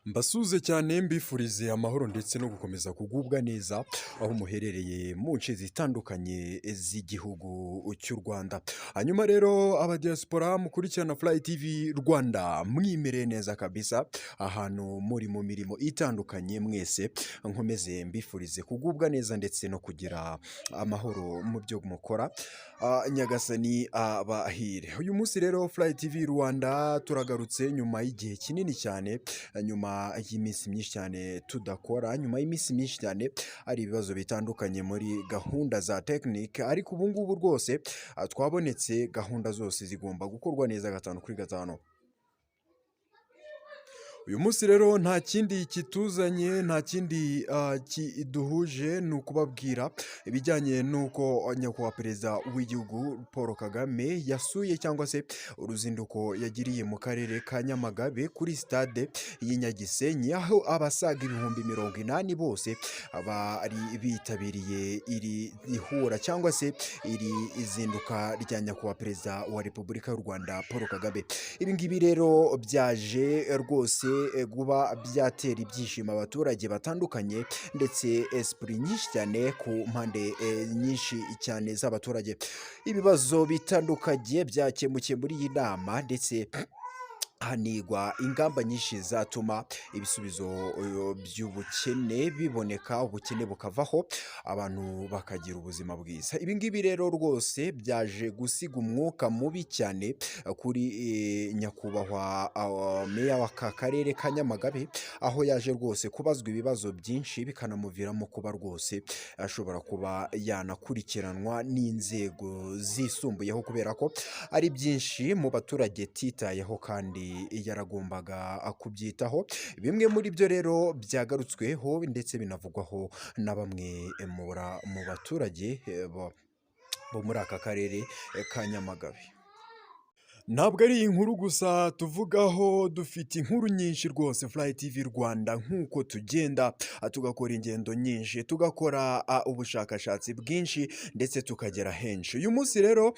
Mbasuhuze cyane, mbifurize amahoro ndetse no gukomeza kugubwa neza aho muherereye mu nce zitandukanye z'igihugu cy'u Rwanda. Hanyuma rero, abadiaspora mukurikirana Fly TV Rwanda, mwimereye neza kabisa ahantu muri mu mirimo itandukanye, mwese nkomeze mbifurize kugubwa neza ndetse no kugira amahoro mu byo mukora. Nyagasani abahire. Uyu munsi rero Fly TV Rwanda turagarutse nyuma y'igihe kinini cyane, nyuma y'iminsi myinshi cyane tudakora, nyuma y'iminsi myinshi cyane hari ibibazo bitandukanye muri gahunda za tekinike, ariko ubu ngubu rwose twabonetse, gahunda zose zigomba gukorwa neza gatanu kuri gatanu. Uyu munsi rero nta kindi kituzanye, nta kindi kiduhuje, ni ukubabwira ibijyanye n'uko nyakubahwa Perezida w'igihugu Paul Kagame yasuye cyangwa se uruzinduko yagiriye mu karere ka Nyamagabe kuri stade y'i Nyagisenyi, aho abasaga 80,000 bose bari bitabiriye iri ihura cyangwa se iri izinduka rya nyakubahwa Perezida wa Repubulika y'u Rwanda Paul Kagame. Ibi ngibi rero byaje rwose kuba byatera ibyishimo abaturage batandukanye ndetse esprit nyinshi cyane ku mpande nyinshi cyane z'abaturage. Ibibazo bitandukanye byakemukiye muri iyi nama, ndetse hanigwa ingamba nyinshi zatuma ibisubizo by'ubukene biboneka, ubukene bukavaho, abantu bakagira ubuzima bwiza. Ibi ngibi rero rwose byaje gusiga umwuka mubi cyane kuri nyakubahwa meya w'aka karere ka Nyamagabe, aho yaje rwose kubazwa ibibazo byinshi, bikanamuviramo kuba rwose ashobora kuba yanakurikiranwa n'inzego zisumbuyeho, kubera ko ari byinshi mu baturage atitayeho kandi yaragombaga kubyitaho. Bimwe muri byo rero byagarutsweho ndetse binavugwaho na bamwe mu baturage bo muri aka karere ka Nyamagabe. Ntabwo ari iyi nkuru gusa tuvugaho, dufite inkuru nyinshi rwose Fly TV Rwanda, nk'uko tugenda tugakora ingendo nyinshi, tugakora ubushakashatsi bwinshi ndetse tukagera henshi. Uyu munsi rero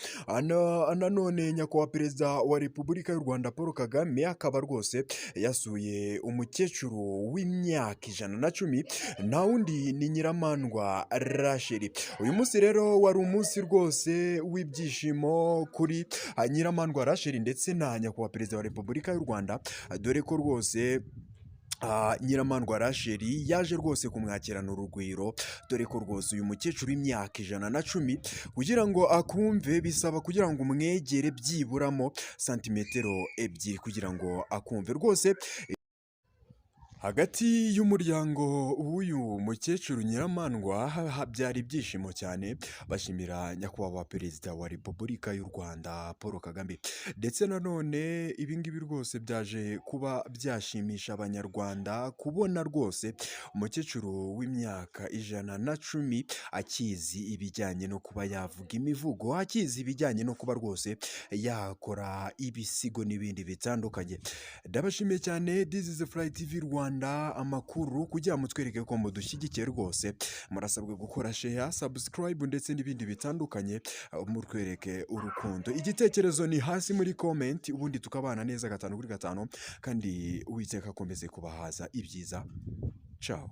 nanone nyakubahwa Perezida wa Repubulika y'u Rwanda Paul Kagame akaba rwose yasuye umukecuru w'imyaka 110, nta wundi ni Nyiramandwa Rachel. Uyu munsi rero wari umunsi rwose w'ibyishimo kuri Nyiramandwa Rachel ndetse na nyakubahwa Perezida wa Repubulika y'u Rwanda, dore ko rwose Nyiramandwa Rachel yaje rwose kumwakirana urugwiro, dore ko rwose uyu mukecuru w'imyaka 110, kugira ngo akumve bisaba kugira ngo umwegere byiburamo santimetero 2 kugira ngo akumve rwose. Hagati y'umuryango w'uyu mukecuru Nyiramandwa byari ibyishimo cyane, bashimira nyakubahwa Perezida wa Repubulika y'u Rwanda Paul Kagame. Ndetse nanone ibi ngibi rwose byaje kuba byashimisha Abanyarwanda kubona rwose umukecuru w'imyaka 110 akizi ibijyanye no kuba yavuga imivugo, akizi ibijyanye no kuba rwose yakora ibisigo n'ibindi bitandukanye. Ndabashimiye cyane, this is Fly TV Rwanda amakuru. Kugira ngo mutwereke ko mudushyigikiye rwose, murasabwa gukora share, subscribe ndetse n'ibindi bitandukanye, mutwereke urukundo. Igitekerezo ni hasi muri comment, ubundi tukabana neza gatanu kuri gatanu, kandi Uwiteka akomeze kubahaza ibyiza. Ciao.